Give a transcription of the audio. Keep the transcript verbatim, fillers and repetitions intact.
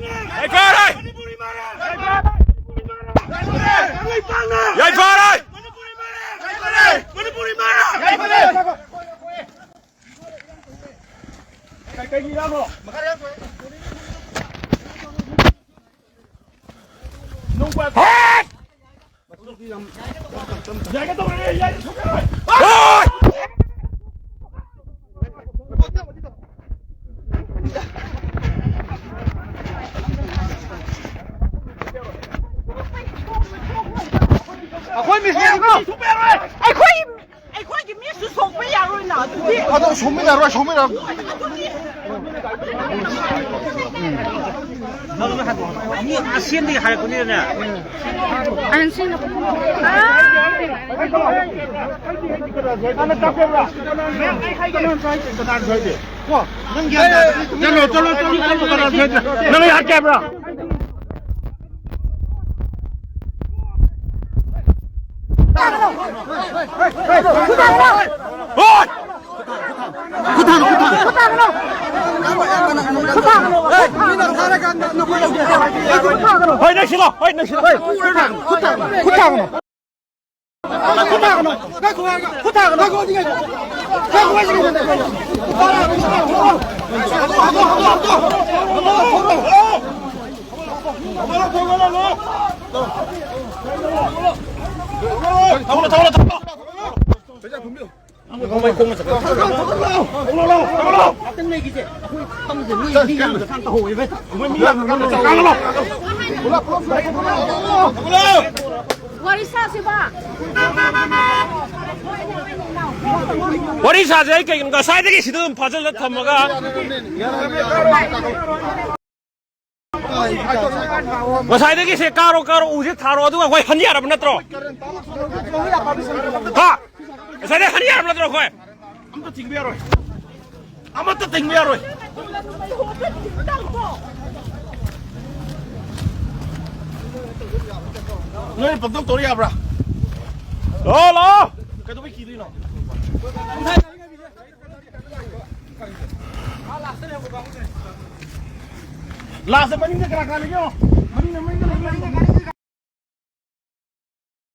ꯌꯥꯏꯐꯔꯦ! ꯌꯥꯏꯐꯔꯦ! ꯍꯦ! ꯑꯩꯈꯣꯏ ꯃꯤꯁ ꯑꯩꯈꯣꯏ ꯑꯩꯈꯣꯏꯒꯤ ꯃꯤꯁꯨ ꯁꯣꯛꯄ ꯌꯥꯔꯣꯏꯅ ꯑꯗꯨꯗꯤ꯫ ꯑꯗꯣ ꯁꯣꯛꯃꯤꯟꯅꯔꯣꯏ, ꯁꯣꯛꯃꯤꯟꯅꯔꯣꯏ꯫ ꯑꯗꯨꯗꯤ ꯑꯃꯨꯛ ꯑꯁꯦꯡꯗꯒꯤ ꯍꯥꯏꯔꯛꯄꯅꯤꯅꯅꯦ꯫ ꯑꯍꯟꯁꯤꯡꯅ ꯀꯅꯥ ꯇꯥꯛꯄꯤꯕ꯭ꯔꯥ? ꯀꯅꯥ ꯍꯥꯏꯒꯦ? ꯀꯅꯥ ꯍꯥꯏꯒꯦ? ꯀꯣ, ꯅꯪ ꯒ꯭ꯌꯥꯟ ꯇꯥꯗ꯭ꯔꯗꯤ ꯆꯠꯂꯣ, ꯆꯠꯂꯣ, ꯆꯠꯂꯣ, ꯆꯠꯂꯣ, ꯀꯅꯥ ꯍꯥꯏꯒꯦ? ꯅꯪ ꯌꯥꯗꯦ ꯍꯥꯏꯕ꯭ꯔꯥ? ꯍꯣꯏ! ꯈꯨꯠ ꯊꯥꯡꯒꯅꯨ, ꯈꯨꯠ ꯊꯥꯡꯒꯅꯨ꯫ ꯈꯨꯠ ꯊꯥꯡꯒꯅꯨ꯫ ꯈꯨꯠ ꯊꯥꯡꯒꯅꯨ꯫ ꯍꯣꯏ, ꯅꯪ ꯁꯤꯜꯂꯣ꯫ ꯍꯣꯏ, ꯅꯪ ꯁꯤꯜꯂꯣ꯫ ꯈꯨꯠ ꯊꯥꯡꯒꯅꯨ꯫ ꯈꯨꯠ ꯊꯥꯡꯒꯅꯨ꯫ ꯈꯨꯠ ꯊꯥꯡꯒꯅꯨ꯫ ꯈꯨꯠ ꯊꯥꯡꯒꯅꯨ꯫ ꯈꯨꯠ ꯊꯥꯡꯒꯅꯨ꯫ ꯊꯧꯒꯠꯂꯣ, ꯊꯧꯒꯠꯂꯣ, ꯊꯧꯒꯠꯂꯣ꯫ ꯊꯧꯒꯠꯂꯣ, ꯊꯧꯒꯠꯂꯣ, ꯊꯧꯒꯠꯂꯣ꯫ ꯋꯥꯔꯤ ꯁꯥꯁꯦ, ꯑꯩ ꯀꯩꯒꯤꯅꯣ ꯉꯁꯥꯏꯗꯒꯤ ꯁꯤꯗ ꯑꯗꯨꯝ ꯐꯥꯖꯤꯜꯂ ꯊꯝꯃꯒ꯫ ꯉꯁꯥꯏꯗꯒꯤ ꯁꯦ ꯀꯥꯔꯣ, ꯀꯥꯔꯣ, ꯎꯁꯦ ꯊꯥꯔꯣ, ꯑꯗꯨꯒ ꯑꯩꯈꯣꯏ ꯍꯟ ꯌꯥꯔꯕ ꯅꯠꯇ꯭ꯔꯣ? ꯍꯥ? ꯉꯁꯥꯏꯗꯒꯤ ꯍꯟ ꯌꯥꯔꯕ ꯅꯠꯇ꯭ꯔꯣ ꯑꯩꯈꯣꯏ? ꯑꯝꯇ ꯊꯤꯡꯕ ꯌꯥꯔꯣꯏ꯫ ꯑꯃꯠꯇ ꯊꯤꯡꯕ ꯌꯥꯔꯣꯏ꯫ ꯅꯣꯏ ꯄꯪꯇꯧ ꯇꯧ ꯌꯥꯕ꯭ꯔꯥ? ꯂꯥꯛꯑꯣ, ꯂꯥꯛꯑꯣ꯫ ꯀꯩꯗꯧꯕꯩ ꯀꯤꯗꯣꯏꯅꯣ? ꯂꯥꯁꯇ ꯃꯅꯤꯡꯗ ꯀꯅꯥ ꯀꯅꯥ ꯂꯩꯒꯦ? ꯃꯅꯤꯡꯗ, ꯃꯅꯤꯡꯗ ꯂꯩꯒꯦ?